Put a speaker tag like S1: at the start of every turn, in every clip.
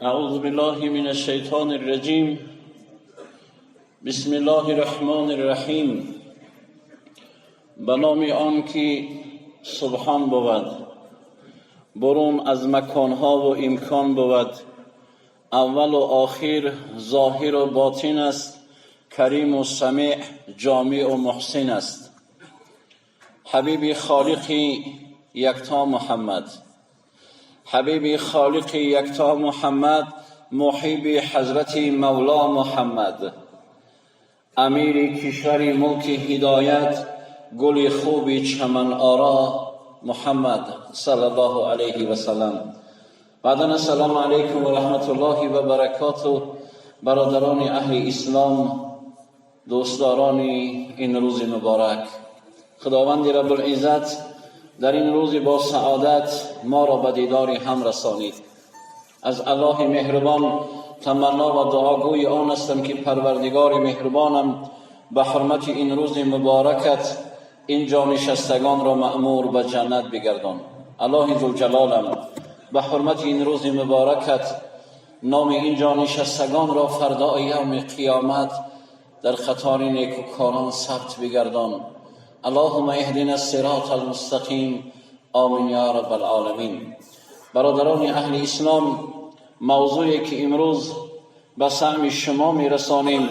S1: أعوذ بالله من الشيطان الرجيم. بسم الله الرحمن الرحيم. به نام آن که سبحان بود، برون از مکانها و امکان بود، اول و آخر، ظاهر و باطن است، کریم و سمیع، جامع و محسن است. حبیب خالق یکتا محمد، حبیب خالق یکتا محمد، محب حضرت مولا محمد، امیر کشور ملک هدایت، گل خوب چمن آرا محمد صلی الله علیه و سلم. بعدا السلام علیکم و رحمت الله و برکاته. برادران اهل اسلام، دوستداران این روز مبارک، خداوند رب العزت در این روز با سعادت ما را به دیدار هم رسانید. از الله مهربان تمنا و دعاگوی آن هستم که پروردگار مهربانم به حرمت این روز مبارکت اینجا نشستگان را مأمور به جنت بگردان. الله ذوالجلالم به حرمت این روز مبارکت نام اینجا نشستگان را فردا یوم قیامت در قطار نیکوکاران ثبت بگردان. اللهم اهدنا الصراط المستقیم، آمین یا رب العالمین. برادران اهل اسلام، موضوعی که امروز به سمع شما میرسانیم،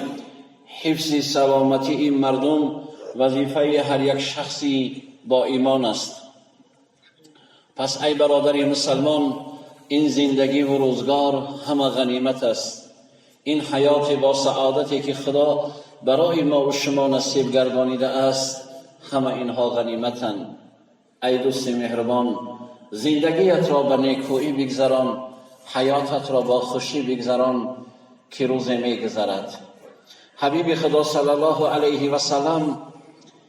S1: حفظ سلامتی این مردم وظیفه هر یک شخصی با ایمان است. پس ای برادر مسلمان، این زندگی و روزگار همه غنیمت است. این حیات با سعادتی که خدا برای ما و شما نصیب گردانیده است، همه اینها غنیمتند. ای دوست مهربان، زندگیت را به نیکویی بگذران، حیاتت را با خوشی بگذران که روز میگذرد. حبیب خدا صلی الله علیه و سلم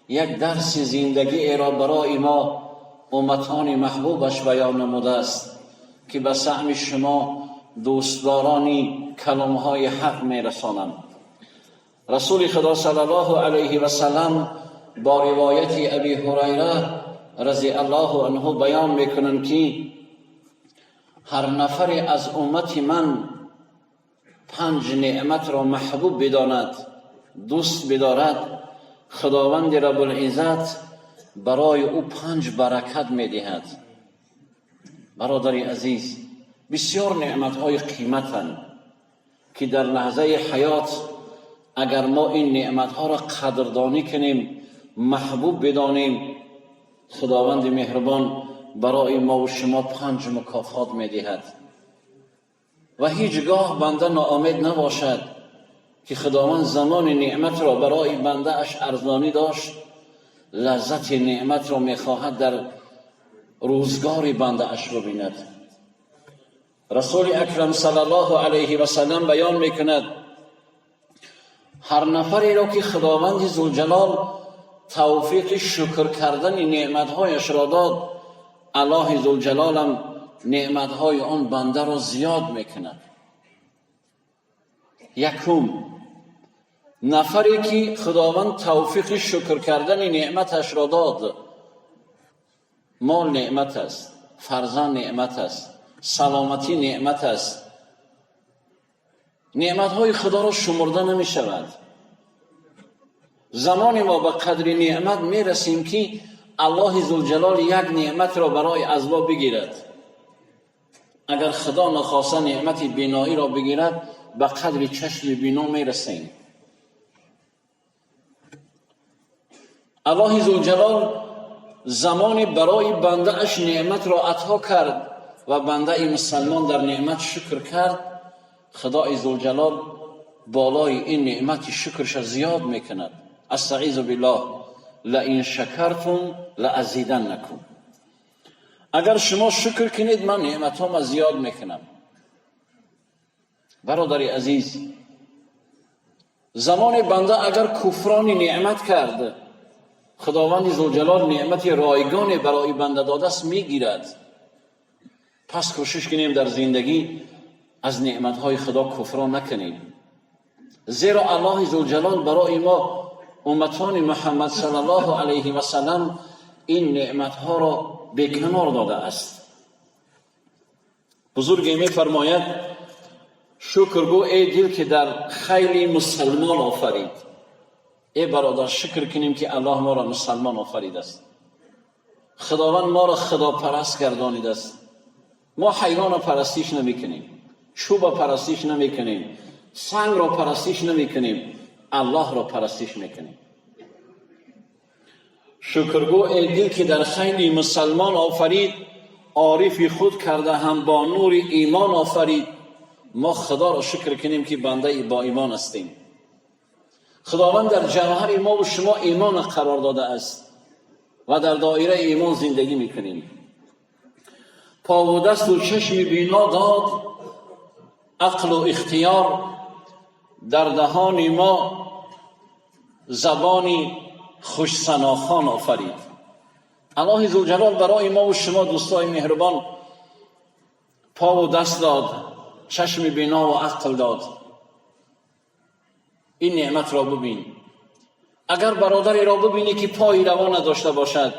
S1: یک درس زندگی را برای ما امتان محبوبش بیان نموده است که به سهم شما دوستداران کلامهای حق میرسانم. رسول خدا صلی الله علیه و سلم با روایت ابی هریره رضی الله عنه بیان میکنند که هر نفر از امت من پنج نعمت را محبوب بداند، دوست بدارد، خداوند رب العزت برای او پنج برکت میدهد. برادر عزیز، بسیار نعمت های قیمتند که در لحظه حیات اگر ما این نعمت ها را قدردانی کنیم، محبوب بدانیم، خداوند مهربان برای ما و شما پنج مکافات میدهد و هیچگاه بنده ناامید نباشد که خداوند زمان نعمت را برای بنده اش ارزانی داشت، لذت نعمت را میخواهد در روزگار بنده اش ببیند. رسول اکرم صلی الله علیه و سلم بیان میکند هر نفری را که خداوند ذوالجلال توفیق شکر کردن نعمتهایش را داد، الله ذوالجلالم نعمتهای آن بنده را زیاد میکند. یکم، نفری که خداوند توفیق شکر کردن نعمتش را داد. مال نعمت است، فرزند نعمت است، سلامتی نعمت است. نعمتهای خدا را شمرده نمی شود. زمانی ما به قدر نعمت می رسیم که الله ذوالجلال یک نعمت را برای از ما بگیرد. اگر خدا نخواسته نعمت بینایی را بگیرد، به قدر چشم بینا می رسیم. الله ذوالجلال زمان برای بنده اش نعمت را عطا کرد و بنده مسلمان در نعمت شکر کرد، خدای ذوالجلال بالای این نعمت شکرش زیاد میکند. استعیذ بالله: لئن شکرتم لازیدنکم. اگر شما شکر کنید، من نعمتهام زیاد میکنم. برادر عزیز، زمان بنده اگر کفران نعمت کرد، خداوند ذوالجلال نعمت رایگان برای بنده داده است میگیرد. پس کوشش کنیم در زندگی از نعمتهای خدا کفران نکنیم، زیرا الله ذوالجلال برای ما امتان محمد صلی الله علیه و سلم این نعمتها را به کنار داده است. بزرگ می فرماید: Шукр гӯ, эй дил, ки дар хайли мусалмон офарид. Эй бародар, шукр кунем, ки Аллоҳ моро мусалмон офаридааст. Худованд моро худопараст гардонидааст. Мо ҳайвонро парастиш намекунем, чӯба парастиш намекунем, сангро парастиш намекунем, Аллоҳро парастиш мекунем. Шукр гӯ, эй дил, ки дар хайли мусалмон офарид, орифи худ карда ҳам бо нури имон офарид. Мо Худоро шукр кунем, ки бандаи бо имон ҳастем. Худованд дар ҷавҳари мо ва шумо имон қарор додааст ва дар доираи имон зиндагӣ мекунем. По ву дасту чашми бино дод, ақлу ихтиёр, дар даҳони мо забони хушсанохон офарид. Аллоҳи зулҷалол барои мо ва шумо, дӯстои меҳрубон, пову даст дод, чашми бино ва ақл дод. Ин неъматро бубин. Агар бародареро бубинӣ, ки пои раво надошта бошад,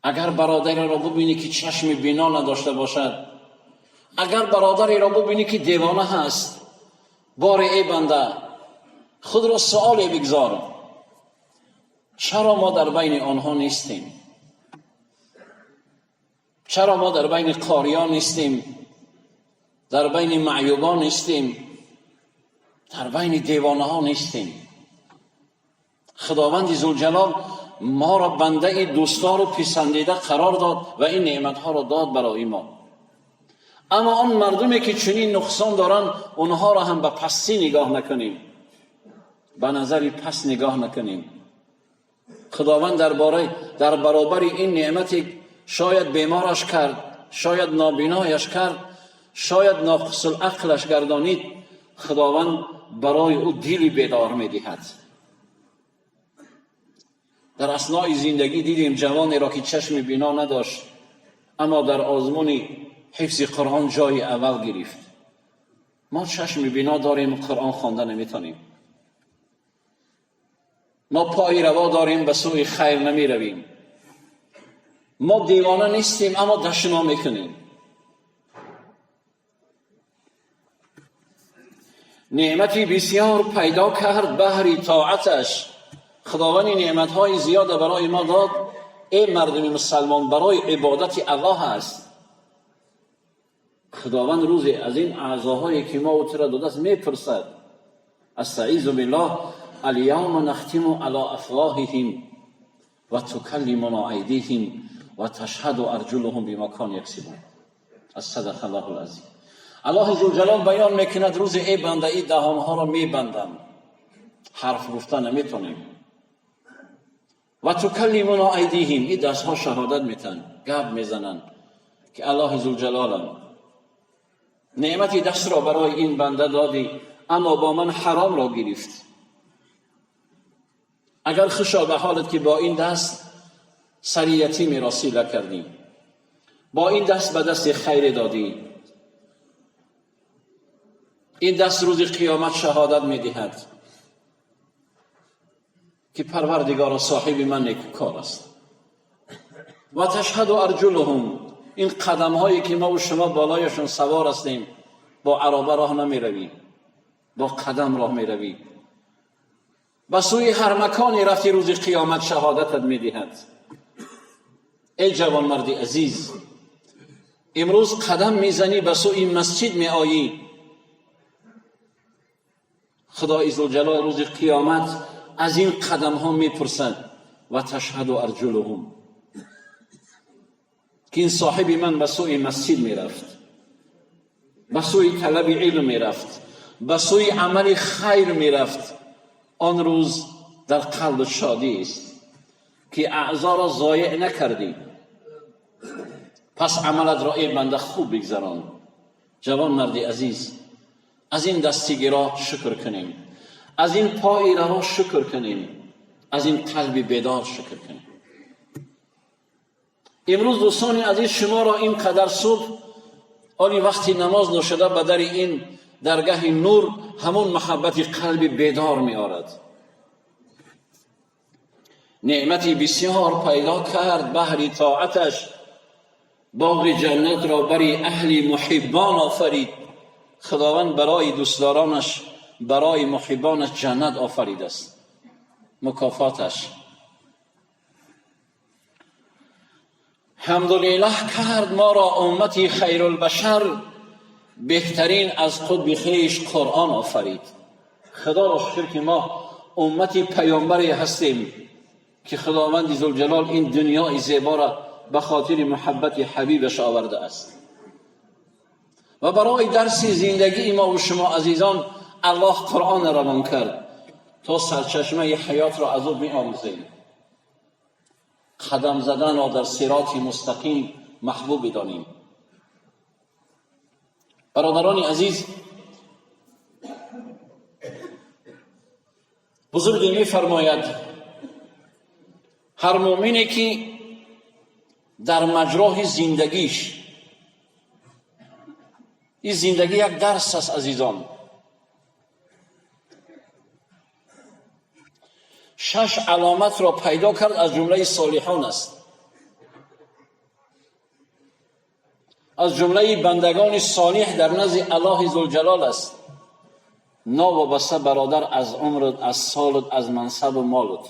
S1: агар бародареро бубинӣ, ки чашми бино надошта бошад, агар бародареро бубинӣ, ки девона ҳаст, боре, эй банда, худро суоле бигзор: чаро мо дар байни онҳо нестем? Чаро мо дар байни қориён нестем, дар байни маъюбон нестем, дар байни девонаҳо нестем? Худованди зулҷалол моро бандаи дӯстдору писандида қарор дод ва ин неъматҳоро дод барои мо. Аммо он мардуме, ки чунин нуқсон доранд, онҳоро ҳам ба пастӣ нигоҳ накунем, ба назари паст нигоҳ накунем. Худованд дар баробари ин неъмате шояд бемораш кард, шояд нобинояш кард, шояд ноқисулақлаш гардонид, Худованд барои ӯ дили бедор медиҳад. Дар аснои зиндагӣ дидем ҷавонеро, ки чашми бино надошт, аммо дар озмуни ҳифзи Қуръон ҷои аввал гирифт. Мо чашми бино дорем, Қуръон хонда наметонем. Мо пои раво дорем, ба сӯи хайр намеравем. Мо девона нестем, аммо дашно мекунем. Неъмати бисёр пайдо кард баҳри тоаташ. Худованд неъматҳои зиёда барои мо дод, эй мардуми мусалмон, барои ибодати Аллоҳ аст. Худованд рӯзе аз ин аъзоҳое, ки мо тура додааст, мепурсад. Астаизу биллоҳ: اليوم نختم على افواههم وتكلمنا ايديهم وتشهد ارجلهم بما كانوا يكسبون. صدق الله العظیم. Аллоҳи зулҷалол баён мекунад: рӯзе, эй банда, и даҳонҳоро мебандам, ҳарф гуфта наметонем. وتكلمنا أيديهم, и дастҳо шаҳодат метаҳанд, гап мезананд, ки Аллоҳи зулҷалолам, неъмати дастро барои ин банда додӣ, аммо бо ман ҳаромро гирифт. Агар хушо ба ҳолат, ки бо ин даст сари ятимеро сила кардӣ, бо ин даст ба дасти хайре додӣ, ин даст рӯзи қиёмат шаҳодат медиҳад, ки Парвардигоро, соҳиби ман некукор аст. وتشهد أرجلهم, ин қадамҳое, ки мо шумо болояшон савор ҳастем, бо ароба роҳ намеравӣ, бо қадам роҳ меравӣ, ба сӯи ҳар маконе рафти, рӯзи қиёмат шаҳодатат медиҳад. Эй ҷавонмарди азиз, имрӯз қадам мезанӣ, ба сӯи масҷид меоӣ, Худои зулҷалол рӯзи қиёмат аз ин қадамҳо мепурсад. وتشهد أرجلهم, ки ин соҳиби ман ба сӯи масҷид мерафт, ба сӯи талаби илм мерафт, ба сӯи амали хайр мерафт. Он рӯз дар қалб шодӣ аст, ки аъзоро зоеъ накардӣ. Пас амалатро, эй банда, хуб бигзарон. Ҷавон марди азиз, аз ин дастигиро шукр кунем, аз ин пои раво шукр кунем, аз ин қалби бедор шукр кунем. Имрӯз, дӯстони азиз, шуморо ин қадар субҳ, оли вақти намоз нашуда, ба дари ин даргаҳи нур ҳамон маҳаббати қалби бедор меорад. Неъмати бисёр пайдо кард баҳри тоаташ, боғи ҷаннатро бари аҳли муҳиббон офарид. Худованд барои дӯстдоронаш, барои муҳиббонаш ҷаннат офаридааст, мукофоташ. Ҳамдулиллаҳ кард моро уммати хайрулбашар, беҳтарин аз қутби хеш Қуръон офарид. Худоро шукр ки мо уммати паёмбаре ҳастем ки Худованди зулҷалол ин дунёи зеборо ба хотири муҳаббати ҳабибаш овардааст. Ва барои дарси зиндагии мо ва шумо азизон Аллоҳ Қуръонро равон кард то сарчашмаи ҳаётро аз ӯ биомӯзем, қадам заданро дар сироти мустақим маҳбуб бидонем. Бародарони азиз, бузурге мефармояд: ҳар мӯмине ки дар маҷроҳи зиндагиш, ин зиндагӣ як дарс аст азизон, шаш аломатро пайдо кард, аз ҷумлаи солиҳон аст, аз ҷумлаи бандагони солиҳ дар назди Аллоҳи зулҷалол аст. Новобаста бародар аз умрат, аз солат, аз мансабу молат.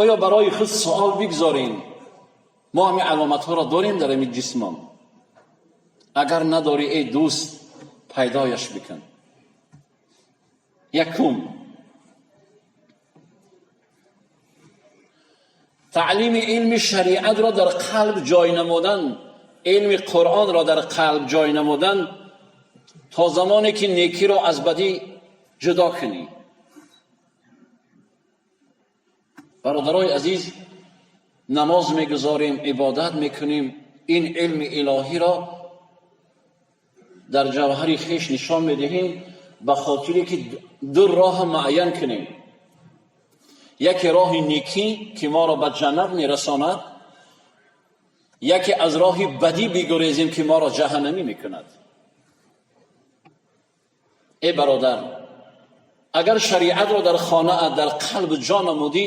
S1: Оё барои худ суол бигзорем, мо ҳамин аломатҳоро дорем дар ҳамин ҷисмон? Агар надорӣ, эй дӯст, пайдояш бикун. Якум, таълими илми шариатро дар қалб ҷой намудан, илми Қуръонро дар қалб ҷой намудан то замоне ки некиро аз бадӣ ҷудо кунӣ. Бародарои азиз, намоз мегузорем, ибодат мекунем, ин илми илоҳиро дар ҷавҳари хеш нишон медиҳем ба хотире ки ду роҳ муайян кунем. Яке роҳи некӣ ки моро ба ҷаннат мерасонад, яке аз роҳи бадӣ бигурезем ки моро ҷаҳаннамӣ мекунад. Эй бародар, агар шариатро дар хонаат, дар қалб ҷо намудӣ,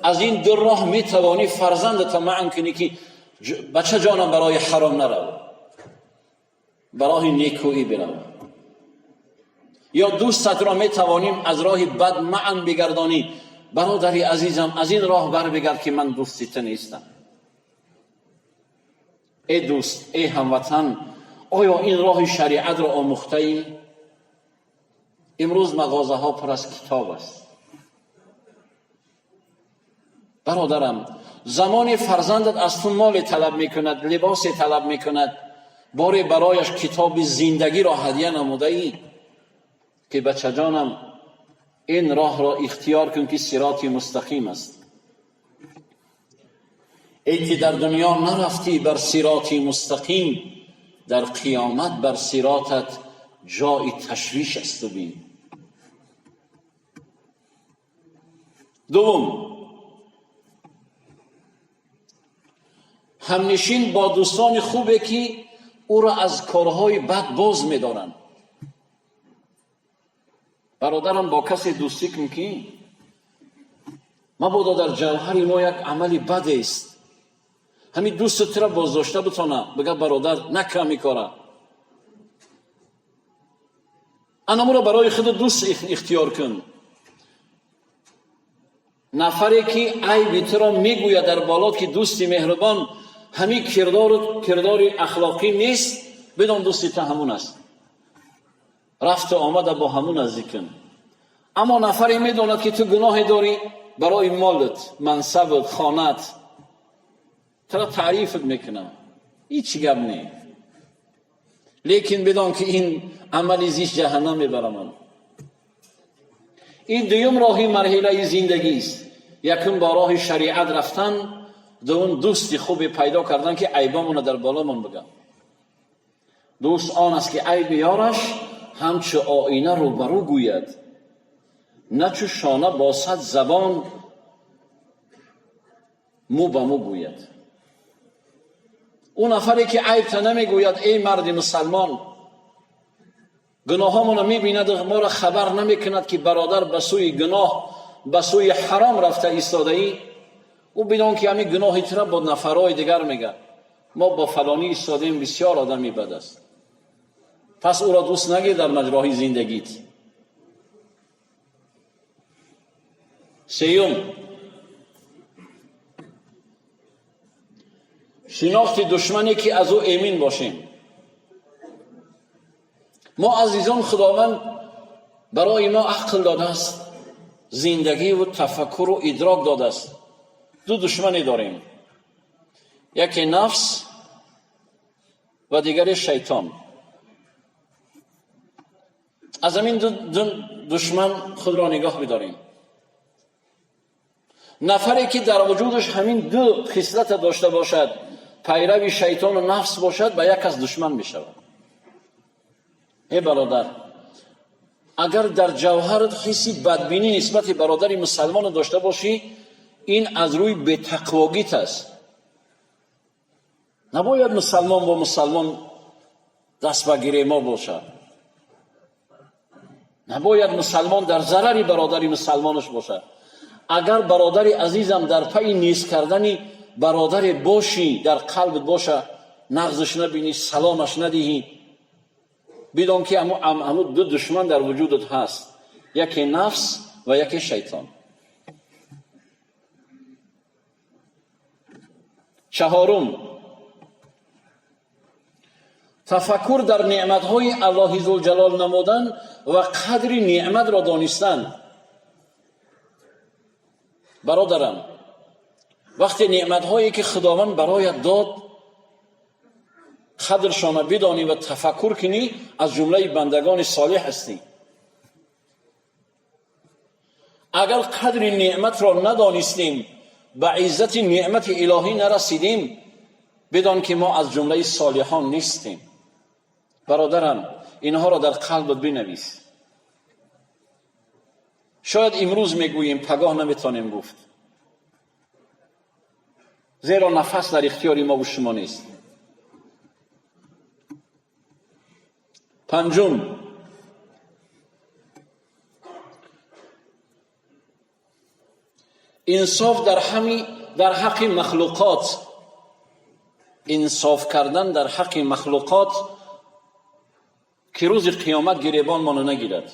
S1: аз ин ду роҳ метавонӣ фарзандата маън кунӣ ки бача ҷонам барои ҳаром нарав, ба роҳи некӯӣ бирав. Ё дӯстатро метавонем аз роҳи бад маън бигардонӣ: бародари азизам, аз ин роҳ барбигард ки ман дӯсти ту нестам. Эй дӯст, эй ҳамватан, оё ин роҳи шариатро омӯхтаӣ? Имрӯз мағозаҳо пур аз китоб аст. Бародарам, замоне фарзандат аз ту моле талаб мекунад, либосе талаб мекунад, боре барояш китоби зиндагиро ҳадя намудаӣ ки бачаҷонам, ин роҳро ихтиёр кун ки сироти мустақим аст. Эй ки дар дунё нарафтӣ бар сироти мустақим, дар қиёмат бар сиротат ҷои ташвиш аст бин. Дуввум, ҳамнишин бо дӯстони хубе ки ӯро аз корҳои бад боз медоранд. Бародарам, бо касе дӯстӣ кун ки мабодо дар ҷавҳари мо як амали бадест, ҳамин дӯсти туро боздошта битона, бигӯяд: бародар, накам ин кора. Анамуро барои худ дӯст ихтиёр кун. Нафаре ки айби туро мегӯяд дар болот ки дӯсти меҳрубон, ҳамин кирдори ахлоқӣ нест, бидон дӯсти ту ҳамун аст. Рафту омада бо ҳамун наздик кун. Аммо нафаре медонад ки ту гуноҳе дорӣ, барои молат, мансабат, хонат туро таърифат мекунам, ҳеҷ гап не, лекин бидон ки ин амали зишт ҷаҳаннам мебарамон. Ин дуюм роҳи марҳилаи зиндагист. Якум бо роҳи шариат рафтан, дуюм дӯсти хубе пайдо кардан ки айбомонро дар боломон бигӯяд. Дӯст он аст ки айби ёраш ҳамчу оина рӯбарӯ гӯяд, на чу шона бо сад забон мӯ ба мӯ гӯяд. Ӯ нафаре ки айбта намегӯяд, эй марди мусалмон, гуноҳҳомонро мебинад, моро хабар намекунад ки бародар ба сӯи гуноҳ, ба сӯи ҳаром рафта истодаӣ, ӯ бидон ки ҳамин гуноҳи тура бо нафарҳои дигар мегӯяд: мо бо фалонӣ истодем, бисёр одами бад аст. Пас ӯро дӯст нагир дар маҷроҳи зиндагит. Сеюм, шинохти душмане ки аз ӯ эмин бошем. Мо азизон, Худованд барои мо ақл додааст, зиндагӣ ва тафаккуру идрок додааст. Ду душмане дорем: яке нафс ва дигаре шайтон. Аз ҳамин ду душман худро нигоҳ бидорем. Нафаре ки дар вуҷудаш ҳамин ду хислата дошта бошад, пайрави шайтону нафс бошад, ба як кас душман мешавад. Эй бародар, агар дар ҷавҳарат ҳисси бадбинӣ нисбати бародари мусалмоно дошта бошӣ, ин аз рӯи бетақвогит аст. Набояд мусалмон бо мусалмон даст ба гиремо бошад. Набояд мусалмон дар зарари бародари мусалмонаш бошад. Агар бародари азизам дар пайи низ кардани бародаре бошӣ, дар қалбат боша, нағзаш набинӣ, саломаш надиҳӣ, бидон ки ҳаму ду душман дар вуҷудат ҳаст: яке нафс ва яке шайтон. Чаҳорум, тафаккур дар неъматҳои Аллоҳи зулҷалол намудан ва қадри неъматро донистан. Бародарам, вақте неъматҳое ки Худованд бароят дод, қадршона бидонӣ ва тафаккур кунӣ, аз ҷумлаи бандагони солеҳ ҳастӣ. Агар қадри неъматро надонистем, ба иззати неъмати илоҳӣ нарасидем, бидон ки мо аз ҷумлаи солиҳон нестем. Бародарам, инҳоро дар қалбат бинавис. Шояд имрӯз мегӯем, пагоҳ наметавонем гуфт, зеро нафас дар ихтиёри мо ва шумо нест. Панҷум, инсоф дар ҳаққи махлуқот. Инсоф кардан дар ҳаққи махлуқот ки рӯзи қиёмат гиребонмоно нагирад.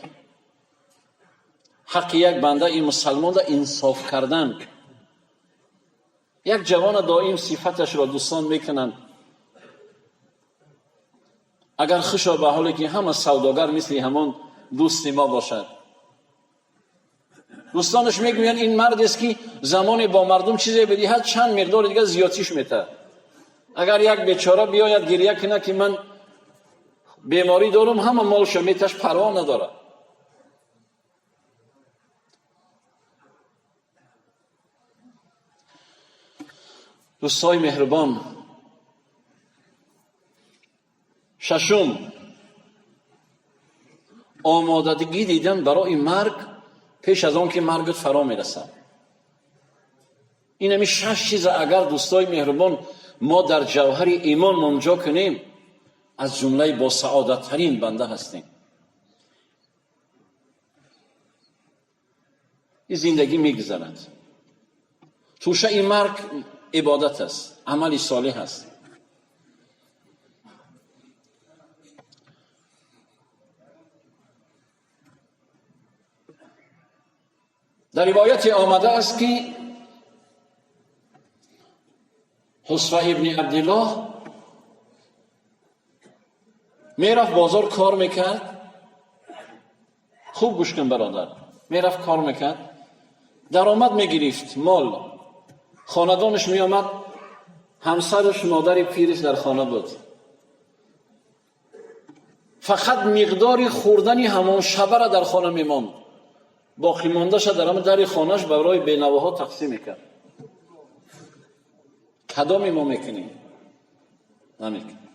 S1: Ҳаққи як бандаи мусалмонда инсоф кардан. Як ҷавона доим сифаташро дӯстон мекунанд. Агар хушо ба ҳоле ки ҳама савдогар мисли ҳамон дӯсти мо бошад. Дӯстонаш мегӯянд ин мардест ки замоне бо мардум чизе бидиҳад, чанд миқдори дигар зиёдтиш метаҳад. Агар як бечора биёяд гиря кунад ки ман беморӣ дорум, ҳама молшо меташ, парво надорад. Дӯстои меҳрубон, шашум, омодагӣ дидан барои марг пеш аз он ки маргат фаро мерасад. Ин ҳами шаш чиза агар дӯстои меҳрубон мо дар ҷавҳари имонмон ҷо кунем, аз ҷумлаи босаодаттарин банда ҳастем. Ин зиндагӣ мегузарад. Тӯшаи марг ибодат аст, амали солеҳ аст. Дар ривояте омада аст ки Ҳусфа ибни Абдиллоҳ мерафт бозор кор мекард. Хуб гӯш кун бародар. Мерафт кор мекард, даромад мегирифт, мол. Хонадонаш меомад, ҳамсараш модари пираш дар хона буд. Фақат миқдори хӯрдани ҳамон шабара дар хона мемонд, боқӣ мондаша дар ҳамон дари хонаш барои бенавоҳо тақсим мекард. Кадоме мо мекунем? Намекунем.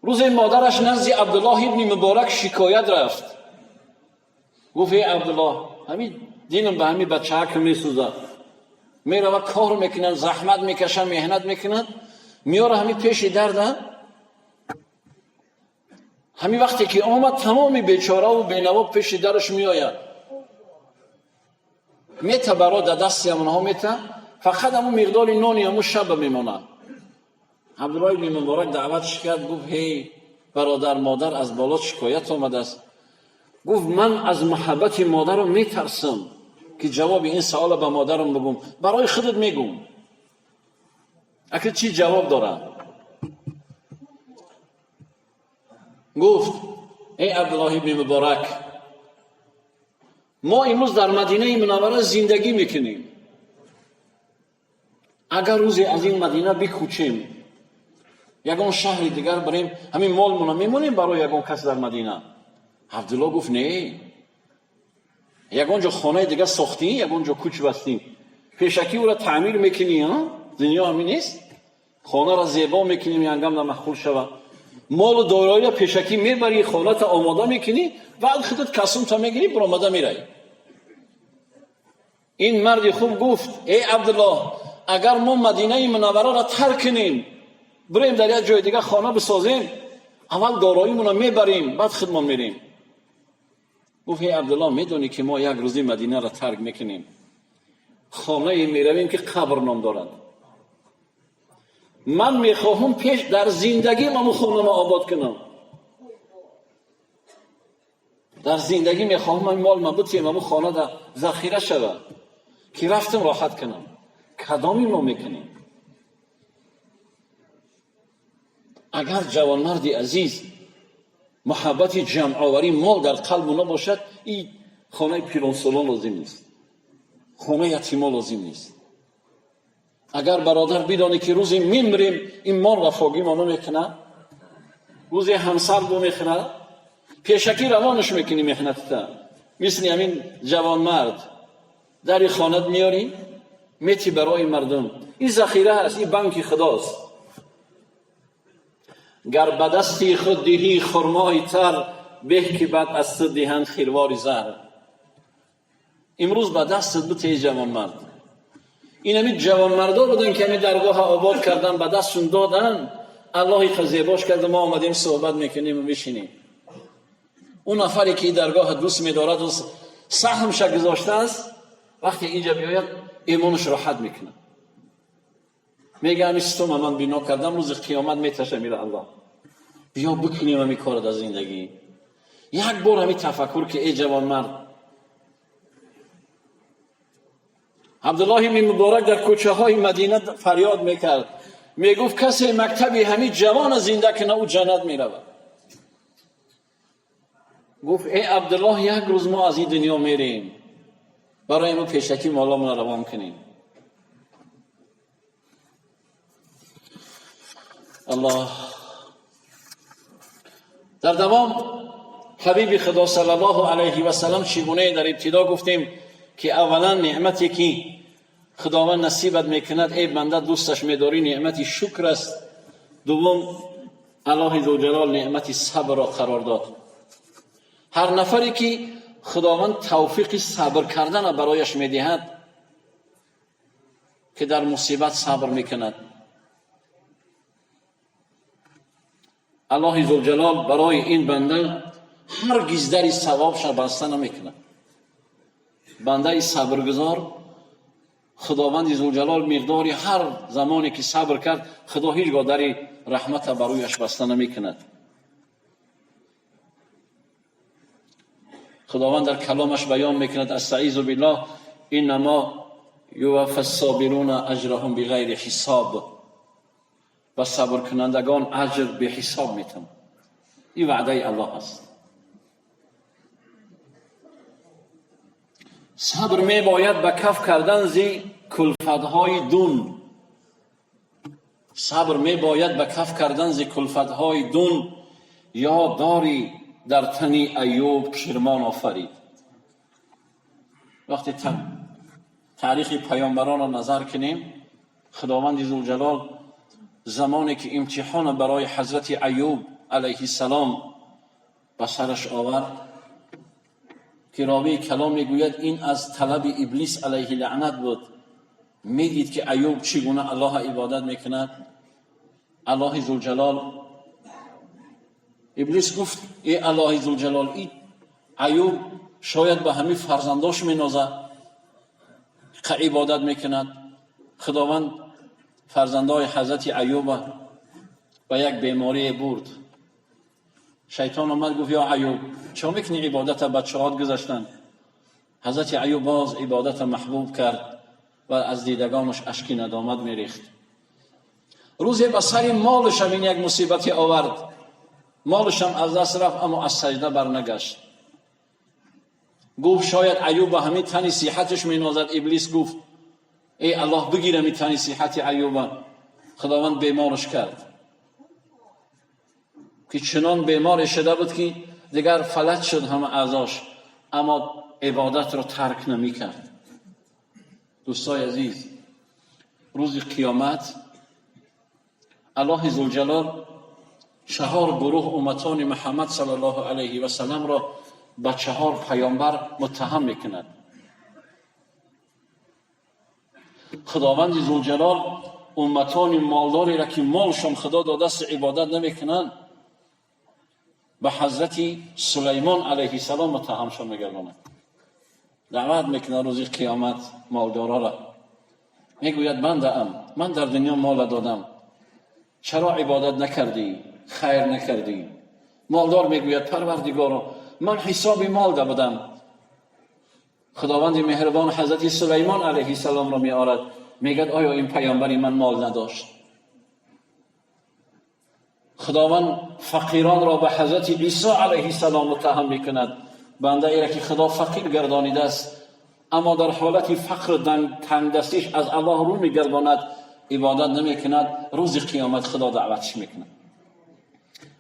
S1: Рӯзе модараш назди Абдуллоҳ ибни Муборак шикоят рафт. Гуфт: эй Абдуллоҳ, ҳамин динам ба ҳамин бачаҳак месӯзад. Мерава кор мекунад, заҳмат мекашад, меҳнат мекунад, меёра ҳамин пеши дарда. Ҳамин вақте ки омад, тамоми бечораву бенаво пеши дараш меояд. Мета баро дар дасти ҳамонҳо мета, фақат ҳамун миқдори нони ҳамун шаба мемонад. Абдуллоҳ ибни Муборак даъватш кард, гуфт: ҳей бародар, модар аз боло шикоят омадааст. Гуфт: ман аз муҳаббати модарам метарсам ки ҷавоби ин саволро ба модарам бигӯм, барои худат мегӯм. Аки чӣ ҷавоб дорад? Гуфт: эй Абдуллоҳ ибни Муборак, мо имрӯз дар Мадинаи Мунаввара зиндагӣ мекунем. Агар рӯзе аз ин Мадина бикӯчем, ягон шаҳри дигар барем, ҳамин молмона мемонем барои ягон кас дар Мадина? Абдуллоҳ гуфт: не. Ягон ҷо хонаи дигар сохтӣ, ягон ҷо кӯч бастӣ, пешакӣ ӯра таъмир мекунӣ, дунё ҳамин нест, хонаро зебо мекунӣ, янгам намахул шава, молу дороиро пешакӣ мебарӣ, хоната омода мекунӣ, баъд худат касумта мегирӣ, баромада меравӣ. Ин марди хуб гуфт: эй Абдуллоҳ, агар мо Мадинаи Мунаввараро тарк кунем, бирем дар як ҷои дигар хона бисозем, аввал дороимонро мебарем, баъд худмон мерем. Гуфт: эй Абдуллоҳ, медонӣ ки мо як рӯзи Мадинаро тарк мекунем, хонае меравем ки қабр ном дорад. Ман мехоҳам пеш дар зиндагим ҳамун хонаро обод кунам. Дар зиндагӣ мехоҳам ҳамин мол ман бутием, ҳамун хона дар захира шавад ки рафтам роҳат кунам. Кадоми мо мекунем? Агар ҷавонмарди азиз муҳаббати ҷамъоварии мол дар қалбу набошад, ин хонаи пиронсолон лозим нест, хонаи ятимо лозим нест. Агар бародар бидонӣ ки рӯзе мемирем, ин мол вафогӣ мо намекунад, рӯзе ҳамсар бо мехӯрад, пешакӣ равонаш мекунӣ меҳнатта. Мисли ҳамин ҷавонмард дари хонат меёрӣ, мети барои мардум. Ин захира ҳаст, ин банки худост. Гар ба дасти худ диҳӣ хурмои тар, беҳ ки баъд аз ту диҳанд хирвори зар. Имрӯз ба дастат бутеи ҷавонмард. Ин ҳамин ҷавонмардо буданд ки ҳамин даргоҳа обод кардан, ба дастшон додан, Аллоҳи зебош карда, мо омадем суҳбат мекунем ва мешинем. Он нафаре ки ин даргоҳа дӯст медорад ва саҳмша гузоштааст, вақте инҷа биёяд, имонаш роҳат мекунад. Мега: ҳамин ситума ман бино кардам, рӯзи қиёмат меташам ила Аллоҳ. Биё бикунем ҳамин корро дар зиндагӣ. Як бор ҳамин тафаккур ки эй ҷавонмард. Абдуллоҳ ибни Муборак дар кӯчаҳои Мадина фарёд мекард, мегуфт: касе мактаби ҳамин ҷавона зинда кунад, ӯ ҷаннат меравад. Гуфт: эй Абдуллоҳ, як рӯз мо аз ин дунё мерем, барои мо пешакӣ моломонро равон кунем. Аллоҳ. Дар давом ҳабиби Худо саллаллоҳу алайҳи васаллам чӣ гунае дар ибтидо гуфтем ки аввалан неъмате ки Худованд насибат мекунад, эй банда, дӯсташ медорӣ, неъмати шукр аст. Дуввум, Аллоҳи зулҷалол неъмати сабрро қарор дод. Ҳар нафаре ки Худованд тавфиқи сабр кардана барояш медиҳад, ки дар мусибат сабр мекунад, Аллоҳи зулҷалол барои ин банда ҳаргиз дари савобша баста намекунад. Бандаи сабргузор, Худованди зулҷалол миқдори ҳар замоне ки сабр кард, Худо ҳеҷ гоҳ дари раҳмата бар рӯяш баста намекунад. Худованд дар каломаш баён мекунад: астаизу биллоҳ, иннамо юваффа ссобируна аҷраҳум биғайри ҳисоб. Ба сабркунандагон аҷр беҳисоб метавон. Ин ваъдаи Аллоҳ аст. Сабр мебояд ба каф кардан зи кулфатҳои дун. Сабр мебояд ба каф кардан зи кулфатҳои дун. Ё дори дар тани Айюб кирмон офарид. Вақте таърихи паёмбаронро назар кунем, Худованди зулҷалол замоне ки имтиҳона барои ҳазрати Айюб алайҳиссалом ба сараш овард, ки ровии калом мегӯяд, ин аз талаби Иблис алайҳи лаънат буд. Медид ки Айюб чӣ гуна Аллоҳро ибодат мекунад. Аллоҳи зулҷалол, Иблис гуфт: эй Аллоҳи зулҷалол, ин Айюб шояд ба ҳамин фарзандош менозад, ибодат мекунад. Худованд фарзандои ҳазрати Айюба به یک بیماری برد. شیطان آمد گفت یا ایوب چه میکنی عبادت بچه‌هات گذاشتن؟ حضرت ایوب باز عبادت محبوب کرد و از دیدگانش اشکی ندامت میریخت. روزی به سر مالش هم این یک مصیبتی آورد، مالش هم از دست رفت، اما از سجده برنگشت. گفت شاید ایوب به همین تنی صحتش مینازد. ابلیس گفت ای الله بگیرم این تنی صحت ایوب. خداوند بیمارش کرد که چنان بیمار شده بود که دیگر فلج شد همه اعضاش، اما عبادت را ترک نمی کرد. دوستای عزیز، روز قیامت الله ذوالجلال 4 گروه امتان محمد صلی الله علیه و سلم را به 4 پیامبر متهم میکند. خداوند ذوالجلال امتان مالداری را که مالشان خدا داده است عبادت نمیکنند به حضرت سلیمان علیه السلام متهمشان میگرداند. دعوت میکنه روز قیامت مالدارا را، میگوید بنده ام، من در دنیا مال دادم، چرا عبادت نکردی، خیر نکردی؟ مالدار میگوید پروردگارا من حساب مال ده بودم. خداوند مهربان حضرت سلیمان علیه السلام را میآورد، میگد آیا این پیامبری من مال نداشت؟ خداوند فقیران را به حضرت عیسی علیه السلام متهم میکند. بنده ای را که خدا فقیر گردانیده است، اما در حالت فقر تنگدستیش از الله رو میگرداند، عبادت نمیکند، روز قیامت خدا دعوتش میکند.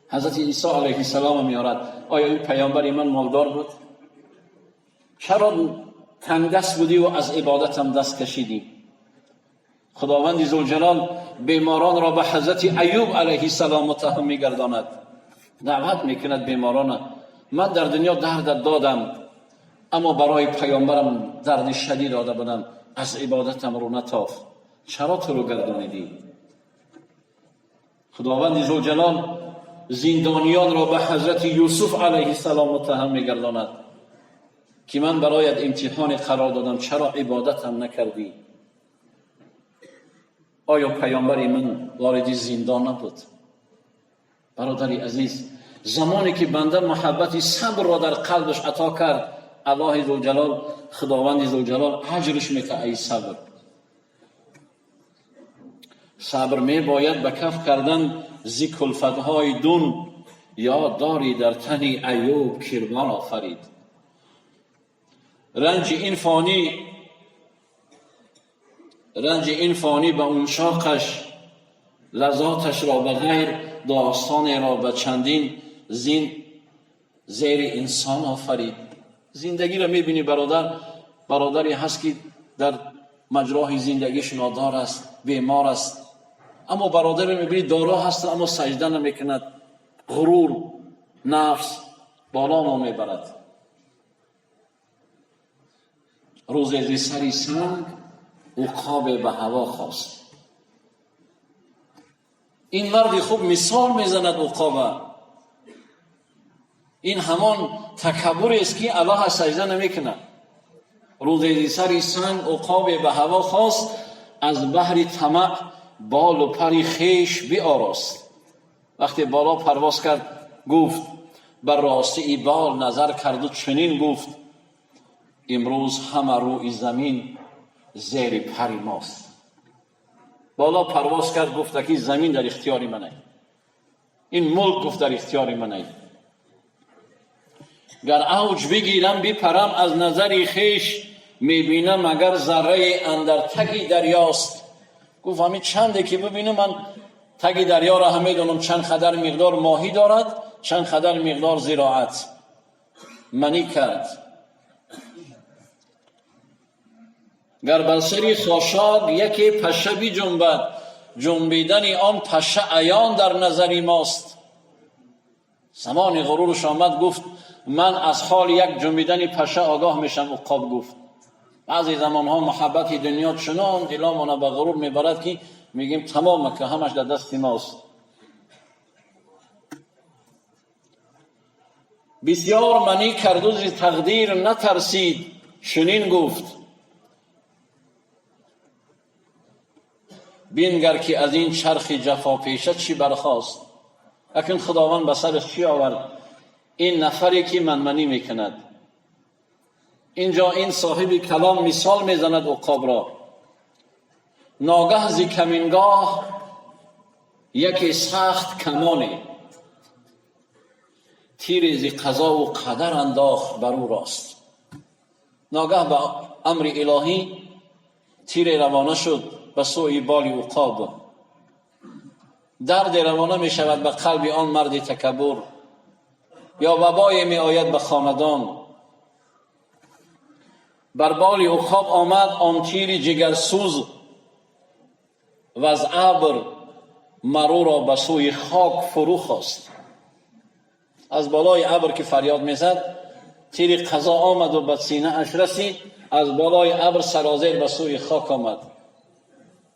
S1: حضرت عیسی علیه السلام میآورد، آیا این پیامبر من مالدار بود؟ چرا تنگدست بودی و از عبادتم دست کشیدی؟ خداوند ذوالجلال بیماران را به حضرت ایوب علیه السلام متهم میگرداند. دعوت میکند بیماران، من در دنیا درد دادم، اما برای پیامبرم درد شدید داده بودم، از عبادتم رو نتافت، چرا تو رو گردانیدی؟ خداوند ذوالجلال زندانیان را به حضرت یوسف علیه السلام متهم میگرداند که من برایت امتحان قرار دادم، چرا عبادتم نکردی؟ آیا پیامبر من وارد زندان نبود؟ برادر عزیز، زمانی که بنده محبت صبر را در قلبش عطا کرد، الله ذوالجلال، خداوند ذوالجلال اجرش میده. ای صبر، صبر می باید به کف کردن ز کلفتهای دون، یا داری در تن ایوب کرمان آفرید. رنج این فانی به اونشاقش، لذاتش را به غیر، داستان را به چندین زین زیر انسان آفرید. زندگی را میبینی برادر، برادری هست که در مجرای زندگیش نادار است، بیمار است، اما برادری میبینی دارا هست اما سجده نمیکند، غرور نفس بالا ما میبرد. روز زی سری سنگ عقاب به هوا خواست. این مرد خوب مثال میزند عقابه. این همان تکبر است که الله سجده نمیکند. روز زی سری سنگ عقاب به هوا خواست، از بحر طمع بال و پر خویش بیاراست. وقتی بالا پرواز کرد گفت، بر راستی ای بال نظر کرد و چنین گفت، امروز همه روی زمین زیر پر ماست. بالا پرواز کرد گفت که زمین در اختیار منه، این ملک گفت در اختیار منه. گر اوج بگیرم بپرم از نظر خویش، میبینم اگر ذره اندر تگی دریاست. گفت همین چنده که ببینم من تگی دریا را هم میدونم چند خدر مقدار ماهی دارد، چند خدر مقدار زراعت. منی کرد. گر بر سری خاشاک یکی پشه بی جنبد، جنبیدن آن پشه عیان در نظری ماست. زمان غرورش آمد گفت من از حال یک جنبیدن پشه آگاه میشم. عقاب گفت بعضی زمانها محبت دنیا چنان دلامون به غرور میبرد که میگیم تمامه که همش در دست ماست. بسیار منی کرد و ز تقدیر نترسید، چنین گفت بینگر که از این چرخ جفا پیشه چی برخاست. اکنون خداوند به سرش چی آورد؟ این نفری که منمنی میکند. اینجا این صاحب کلام مثال میزند عقاب را. ناگه ز کمینگاه یکی سخت کمانی، تیر ز قضا و قدر انداخت بر او راست. ناگه به امر الهی تیر روانه شد به سوی بال عقاب. درد روانه می شود به قلب آن مرد تکبر، یا وبای می آید به خاندان. بر بال عقاب آمد آن تیر جگرسوز، و از ابر مرو را به سوی خاک فرو خواست. از بالای ابر که فریاد میزد، تیر قضا آمد و به سینه اش رسید. از بالای ابر سرازیر به سوی خاک آمد.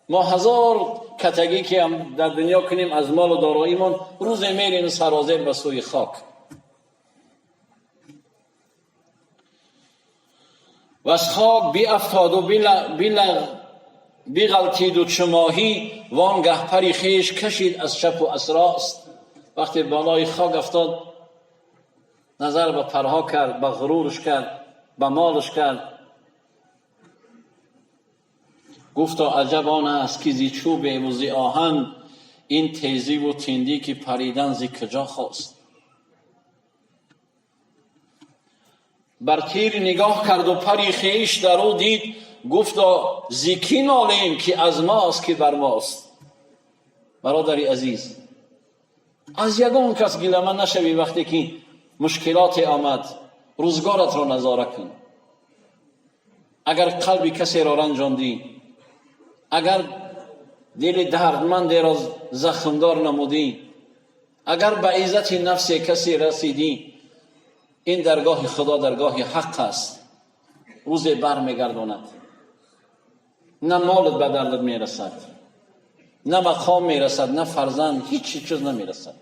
S1: ما هزار کتگی که هم در دنیا کنیم از مال و داراییمان، روز میریم سرازیر به سوی خاک. و از خاک بیافتاد و بیغلطید و چماهی، وانگه پری خیش کشید از چپ و از راست. وقتی بالای خاک افتاد، نظر به پرها کرد، به غرورش کرد، به مالش کرد. گفتا عجب آن است که زی چوب و زی آهن، این تیزی و تندی که پریدن زی کجا خواست. بر تیر نگاه کرد و پری خیش در او دید، گفتا زی کی نالیم که از ماست که بر ماست. برادری عزیز، از یگان کس گله نشوی وقتی که مشکلات آمد. روزگارت را نظاره کن. اگر قلب کسی را رنجاندی، اگر دل دردمند را زخمدار نمودی، اگر به عزت نفس کسی رسیدی، این درگاه خدا درگاه حق است. روز بر میگرداند. نه مالت به دردت میرسد، نه مقام میرسد، نه فرزند، هیچ چیز نمیرسد.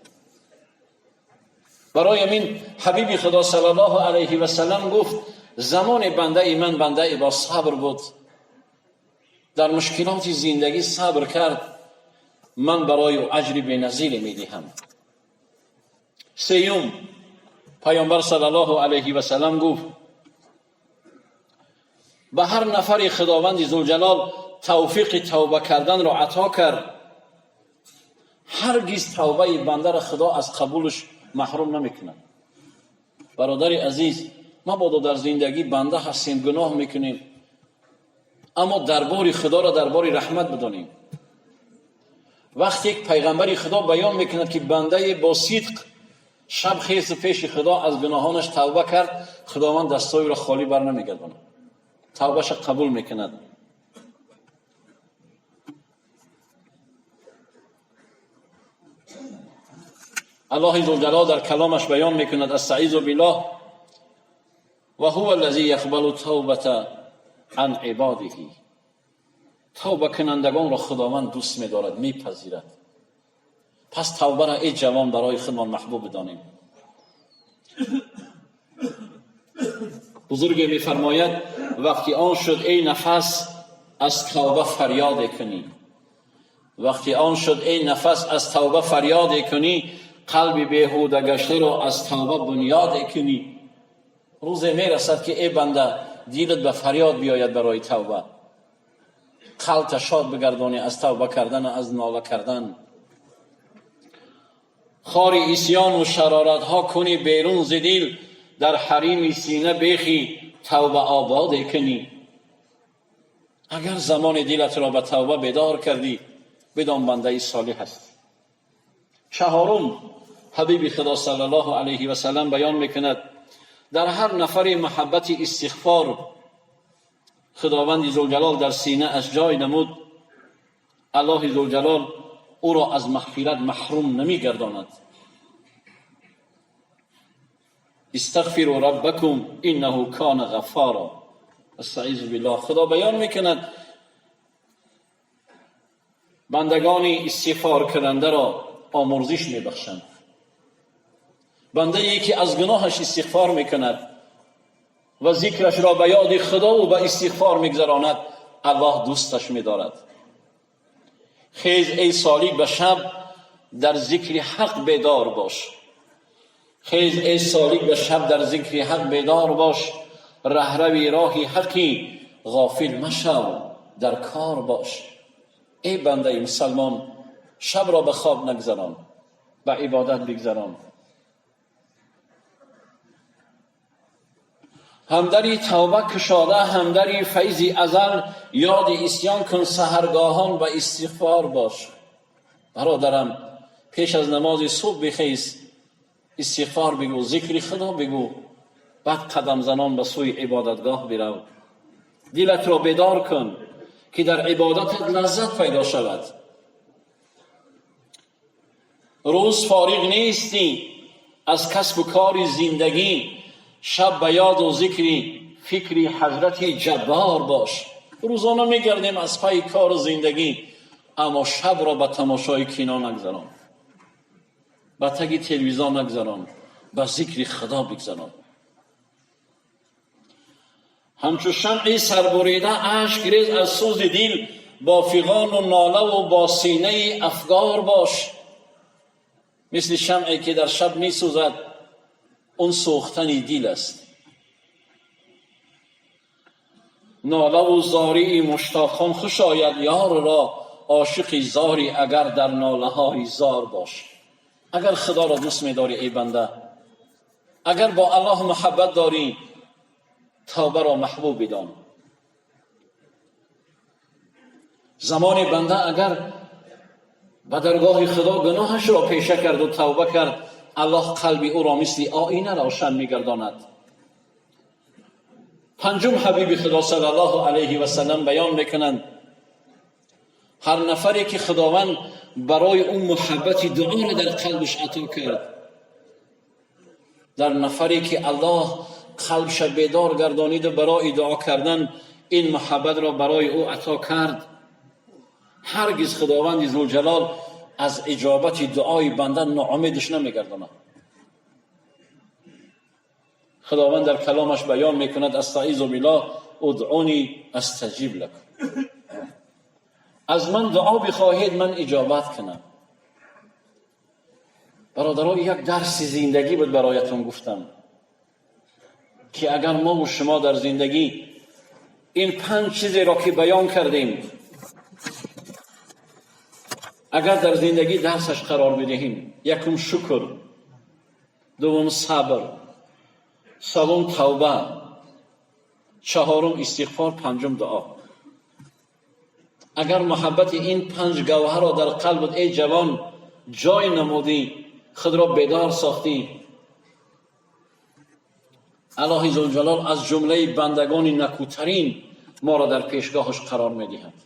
S1: برای این حبیب خدا صلی الله علیه و سلم گفت زمان بنده من بنده با صبر بود، در مشکلات زندگی صبر کرد، من برای او اجر بی‌نظیر میدهم. سیوم، پیامبر صلی الله علیه و سلم گفت به هر نفر خداوند ذوالجلال توفیق توبه کردن را عطا کرد، هرگز توبه بنده را خدا از قبولش محروم نمیکند. برادر عزیز، مبادا در زندگی بنده هستیم، گناه میکنیم، اما دربار خدا را دربار رحمت بدانیم. وقتی یک پیغمبر خدا بیان میکند که بنده با صدق شب خیز پیش خدا از گناهانش توبه کرد، خداوند دستای را خالی بر نمیگرداند، توبهش قبول میکند. الله ذوالجلال در کلامش بیان میکند استعیذ بالله و هو الذی یقبل التوبة عن عباده. توبه کنندگان را خداوند دوست می‌دارد، میپذیرد. پس توبه را ای جوان برای خودمان محبوب بدانیم. بزرگ می‌فرماید وقتی آن شد ای نفس از توبه فریاد کنی، وقتی آن شد ای نفس از توبه فریاد کنی، قلب بیهوده گشته را از توبه بنیاد کنی. روز میرسد که ای بنده دیلت به فریاد بیاید برای توبه، قلب شاد بگردانی از توبه کردن، از ناله کردن. خار عصیان و شرارت ها کنی بیرون ز دل، در حریم سینه بیخی توبه آباد کنی. اگر زمان دلت را به توبه بیدار کردی، بدان بنده صالح هست. چهارم، حبیب خدا صلی الله علیه و سلم بیان میکند در هر نفر محبت استغفار خداوند ذوالجلال در سینه از جای نمود، الله ذوالجلال او را از مغفرت محروم نمیگرداند. استغفروا ربکم انه کان غفارا. استعیذ بالله. خدا بیان میکند بندگان استغفار کننده را آمرزش میبخشند. بنده ای که از گناهش استغفار میکند و ذکرش را به یاد خدا و به استغفار میگذراند، الله دوستش میدارد. Хез эй солик ба шаб, дар зикри ҳақ бедор бош. Хез эй солик ба шаб, дар зикри ҳақ бедор бош. Раҳрави роҳи ҳақӣ ғофил машав, дар кор бош. Эй бандаи мусалмон, шабро ба хоб нагзарон, ба ибодат бигзарон. Ҳамдари тавба кушода, ҳамдари файзи азал, ёди исьён кун саҳаргоҳон, ба истиғфор бош. Бародарам, пеш аз намози субҳ бихез, истиғфор бигӯ, зикри Худо бигӯ, баъд қадамзанон ба сӯи ибодатгоҳ бирав. Дилатро бедор кун, ки дар ибодатат лаззат пайдо шавад. Рӯз фориғ нестӣ аз касбу кори зиндагӣ, шаб ба ёду зикри фикри ҳазрати Ҷаббор бош. Рӯзона мегардем аз пайи кору зиндагӣ, аммо шабро ба тамошои кино нагзарон, ба таги телевизор нагзарон, ба зикри Худо бигзарон. Ҳамчу шамъи сарбурида ашк рез аз сӯзи дил, бо фиғону нолаву бо синаи афгор бош. Мисли шамъе ки дар шаб месӯзад, он сӯхтани дил аст. Нолаву зории муштоқон хуш ояд ёрро, ошиқи зори агар дар нолаҳои зор бош. Агар Худоро дӯст медорӣ, эй банда, агар бо Аллоҳ муҳаббат дорӣ, тавбаро маҳбуб бидон. Замони банда агар ба даргоҳи Худо гуноҳашро пеша карду тавба кард, Аллоҳ қалби ӯро мисли оина равшан мегардонад. Панҷум, ҳабиби Худо саллаллоҳу алайҳи васаллам баён мекунанд: ҳар нафаре ки Худованд барои ӯ муҳаббати дуоро дар қалбаш ато кард, дар нафаре ки Аллоҳ қалбша бедор гардониду барои дуо кардан ин муҳаббатро барои ӯ ато кард, ҳаргиз Худованди Зулҷалол аз иҷобати дуои банда ноумедаш намегардонад. Худованд дар каломаш баён мекунад: астаизу биллоҳ, удъуни астаҷиб лакум. Аз ман дуо бихоҳед, ман иҷобат кунам. Бародаро, як дарси зиндагӣ буд бароятон гуфтам, ки агар мо шумо дар зиндагӣ ин панҷ чизеро ки баён кардем, агар дар зиндагӣ дарсаш қарор бидиҳем: якум шукр, дуввум сабр, севум тавба, чаҳорум истиғфор, панҷум дуо. Агар муҳаббати ин панҷ гавҳарро дар қалбат, эй ҷавон, ҷой намудӣ, худро бедор сохтӣ, Аллоҳи Зулҷалол аз ҷумлаи бандагони накӯтарин моро дар пешгоҳаш қарор медиҳад.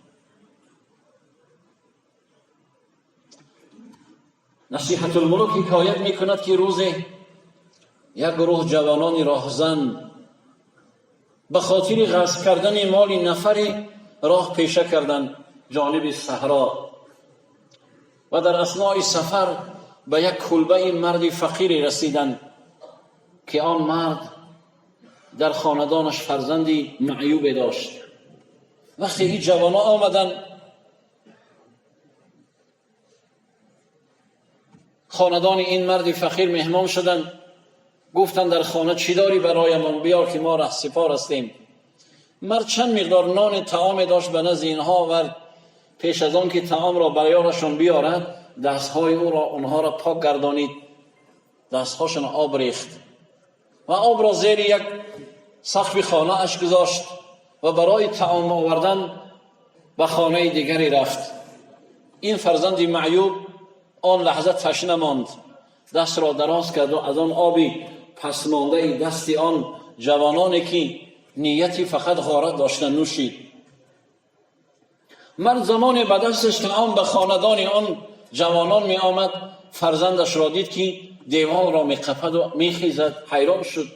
S1: Насиҳатулмулук ҳикоят мекунад, ки рӯзе як гурӯҳ ҷавонони роҳзан ба хотири ғасб кардани моли нафаре роҳ пеша карданд ҷониби саҳро ва дар аснои сафар ба як кулбаи марди фақире расиданд, ки он мард дар хонадонаш фарзанди маъюбе дошт. Вақте ин ҷавонҳо омаданд, хонадони ин марди фақир меҳмон шуданд. Гуфтанд: дар хона чӣ дорӣ бароямон? Биёр, ки мо раҳсипор ҳастем. Мард чанд миқдор нони таоме дошт, ба назди инҳо овард. Пеш аз он ки таомро барояшон биёрад, дастҳои ӯро онҳоро пок гардонид, дастҳошон об рехт ва обро зери як сақфи хонааш гузошт ва барои таом овардан ба хонаи дигаре рафт. Ин фарзанди маъюб он лаҳза ташна монд, дастро дароз кард ва аз он оби пасмондаи дасти он ҷавононе ки нияти фақат ғорат дошта нӯшид. Мард замоне ба дасташ таом ба хонадони он ҷавонон меомад, фарзандашро дид, ки деворро меқападу мехезад. Ҳайрон шуд: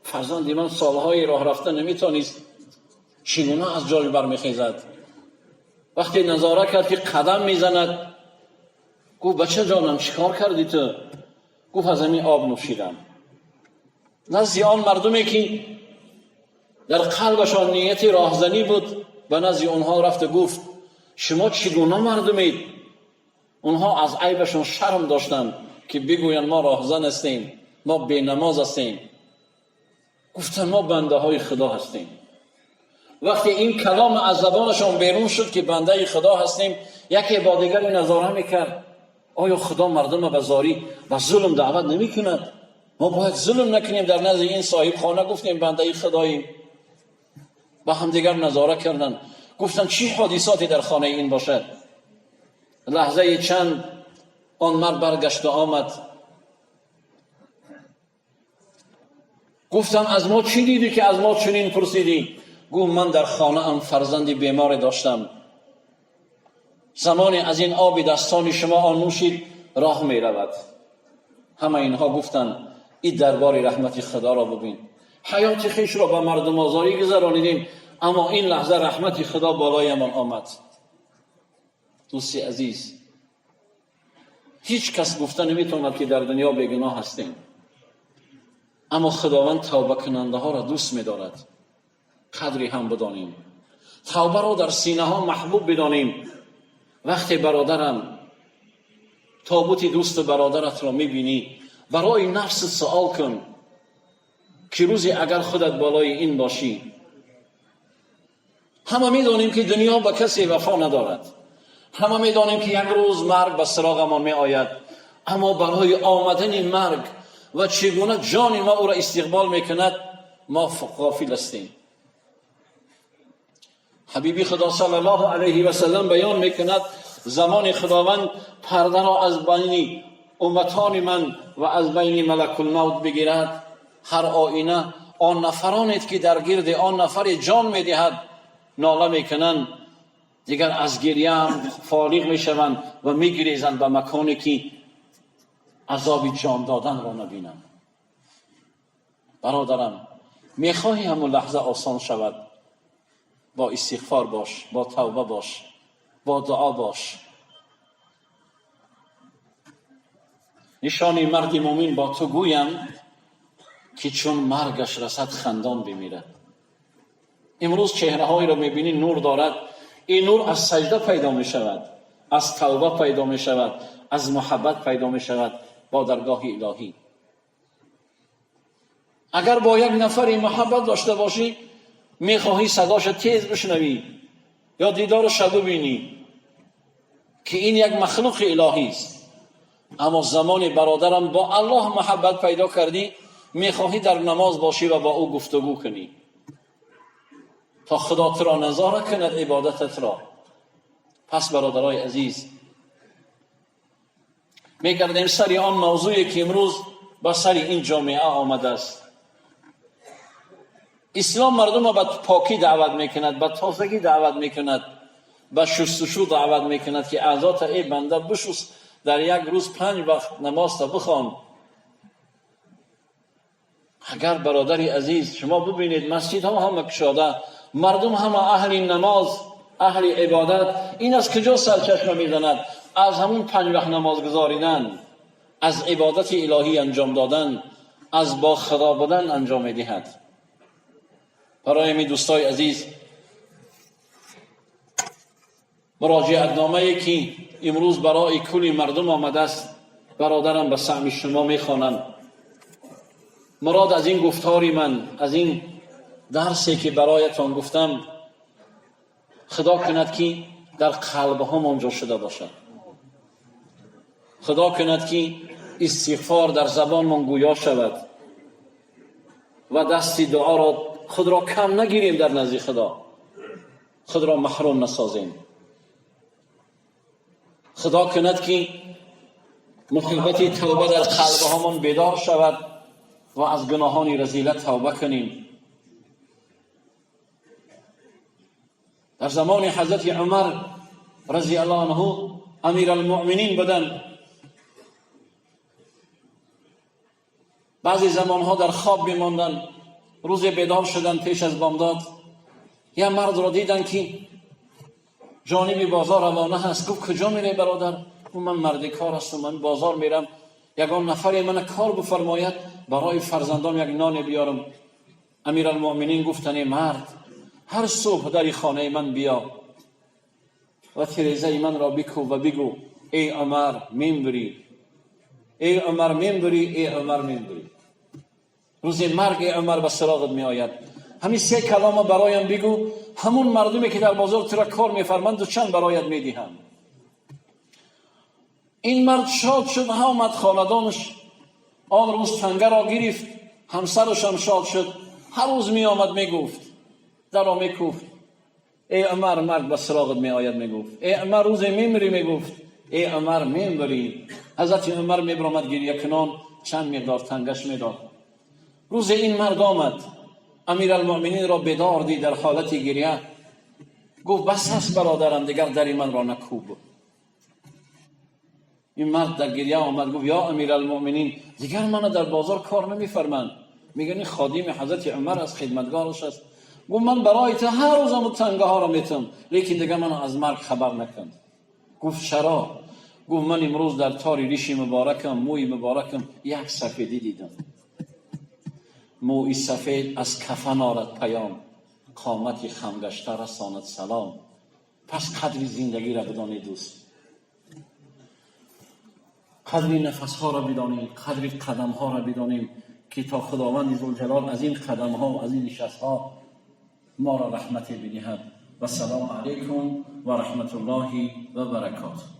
S1: фарзанди ман солҳои роҳ рафта наметонист, чӣ гуна аз ҷой бармехезад? Вақте назора кард, ки қадам мезанад, гуфт: бача ҷонам, чӣ кор кардӣ ту? Гуфт: аз ҳамин об нӯшидам. Назди он мардуме ки дар қалбашон нияти роҳзанӣ буд, ба назди онҳо рафта гуфт: шумо чӣ гуна мардумед? Онҳо аз айбашон шарм доштанд, ки бигӯянд мо роҳзан ҳастем, мо бенамоз ҳастем. Гуфтанд мо бандаҳои Худо ҳастем. Вақте ин калом аз забонашон берун шуд, ки бандаи Худо ҳастем, яке бо дигаре назора мекард: оё Худо мардумро ба зорӣ, ба зулм даъват намекунад? Мо бояд зулм накунем. Дар назди ин соҳибхона гуфтем бандаи Худоем. Ба ҳамдигар назора карданд, гуфтанд чӣ ҳодисоте дар хонаи ин бошад? Лаҳзаи чанд он мард баргашт ва омад. Гуфтанд аз мо чӣ дидӣ, ки аз мо чунин пурсидӣ? Гуфт ман дар хонаам фарзанди беморе доштам. Замоне аз ин оби дастони шумо он нӯшид, роҳ меравад. Ҳама инҳо гуфтанд ин дарбори раҳмати Худоро бибин. Ҳаёти хешро ба мардумозорӣ гузаронидем, аммо ин лаҳза раҳмати Худо болоямон омад. Дӯсти азиз, ҳеҷ кас гуфта наметавонад, ки дар дунё бегуноҳ ҳастем, аммо Худованд тавбакунандаҳоро дӯст медорад. Қадри ҳам бидонем, тавбаро дар синаҳо маҳбуб бидонем. Вақте бародарам тобути дӯсту бародаратро мебинӣ, барои нафсат суол кун, ки рӯзе агар худат болои ин бошӣ. Ҳама медонем, ки дунё ба касе вафо надорад. Ҳама медонем, ки як рӯз марг ба сироғамон меояд, аммо барои омадани марг ва чӣ гуна ҷони мо ӯро истиқбол мекунад, мо ғофил ҳастем. Ҳабиби Худо саллаллоҳу алайҳи васаллам баён мекунад: замони Худованд пардаро аз байни умматони ман ва аз байни малакулмавт бигирад, ҳар оина он нафаронед, ки дар гирди он нафаре ҷон медиҳад, нола мекунанд, дигар аз гиряам фориғ мешаванд ва мегирезанд ба маконе, ки азоби ҷон доданро набинанд. Бародарам, мехоҳӣ ҳамон лаҳза осон шавад, бо истиғфор бош, бо тавба бош, бо дуо бош. Нишони марди мӯмин бо ту гӯям, ки чун маргаш расад хандон бимирад. Имрӯз чеҳраҳоеро мебинӣ нур дорад. Ин нур аз саҷда пайдо мешавад, аз тавба пайдо мешавад, аз муҳаббат пайдо мешавад бо даргоҳи илоҳӣ. Агар бо як нафаре муҳаббат дошта бошӣ, мехоҳӣ садоша тез бишнавӣ ё дидорша бибинӣ, ки ин як махлуқи илоҳист. Аммо замоне бародарам бо Аллоҳ муҳаббат пайдо кардӣ, мехоҳӣ дар намоз бошӣ ва бо ӯ гуфтугӯ кунӣ, то Худо туро назора кунад ибодататро. Пас бародарои азиз, мегардем сари он мавзӯе, ки имрӯз ба сари ин ҷомеа омадааст. Ислом мардумро ба покӣ даъват мекунад, ба тозагӣ даъват мекунад, ба шустушу даъват мекунад, ки аъзота эй банда бишуст, дар як рӯз 5 вақт намозта бихон. Агар бародари азиз шумо бибинед, масҷидҳо ҳама кушода, мардум ҳама аҳли намоз, аҳли ибодат, ин аз куҷо сарчашма мезанад? Аз ҳамун 5 вақт намоз гузоридан, аз ибодати илоҳӣ анҷом додан, аз бо Худо будан анҷом медиҳад. Барои ҳамин дӯстои азиз, муроҷиатномае, ки имрӯз барои кулли мардум омадааст, бародарам ба саъми шумо мехонам. Мурод аз ин гуфтори ман, аз ин дарсе, ки бароятон гуфтам, Худо кунад, ки дар қалбҳомон ҷо шуда бошад. Худо кунад, ки истиғфор дар забонмон гӯё шавад ва дасти дуоро худро кам нагирем, дар назди Худо худро маҳрум насозем. Худо кунад, ки муҳаббати тавба дар қалбҳомон бедор шавад ва аз гуноҳони разила тавба кунем. Дар замони ҳазрати Умар разияллоҳу анҳу амиралмуъминин буданд. Баъзе замонҳо дар хоб мемонданд. Рӯзе бедор шуданд пеш аз бомдод, як мардро диданд, ки ҷониби бозор равона ҳаст. Гуфт куҷо мерӣ бародар? Гуфт ман марди кор ҳастам, ман бозор мерам, ягон нафаре мана кор бифармояд, барои фарзандом як ноне биёрам. Амиралмуъминин гуфтанд эй мард, ҳар субҳ дари хонаи ман биё ва тирезаи манро бикӯб ва бигӯ Эй Умар, мембирӣ, эй Умар, мембирӣ, эй Умар, мембирӣ, рӯзи марг, эй Умар, ба сироғат меояд. Ҳамин се калома бароям бигӯ, ҳамун мардуме ки дар бозор тура кор мефарманд, дучанд бароят медиҳам. Ин мард шод шуд, омад хонадонаш, он рӯз тангаро гирифт, ҳамсарашам шод шуд. Ҳар рӯз меомад, мегуфт, даро мекуфт: «Эй Умар, марг ба сироғат меояд», мегуфт. «Эй Умар, рӯзе мемирӣ», мегуфт. «Эй Умар, мемирӣ». Ҳазрати Умар мебаромад гирьякунон, чанд миқдор тангаш медод. Рӯзе ин мард омад, Амиралмуъмининро бедор дид дар ҳолати гирья. Гуфт: «Бас аст, бародарам, дигар дари манро накӯб». Ин мард дар гирья омад, гуфт: «Ё Амиралмуъминин, дигар мана дар бозор кор намефарманд». Мегӯян, ин ходими ҳазрати Умар аст, хидматгораш аст. Гуфт: «Ман барои ту ҳар рӯз ҳамун тангаҳоро метам, лекин дигар маро аз марг хабар накун». Гуфт: «Чаро?» Гуфт: «Ман имрӯз дар тори риши муборакам, мӯи муборакам як сафедӣ дидам. Мӯи сафед аз кафан орад паём, қомати хамгашта расонад салом». Пас қадри зиндагиро бидонед, дӯст, қадри нафасҳоро бидонем, қадри қадамҳоро бидонем, ки то Худованди Зулҷалол аз ин қадамҳо, аз ин нишастҳо моро раҳмате бидиҳад. Вассалому алайкум ва раҳматуллоҳи ва баракотуҳ.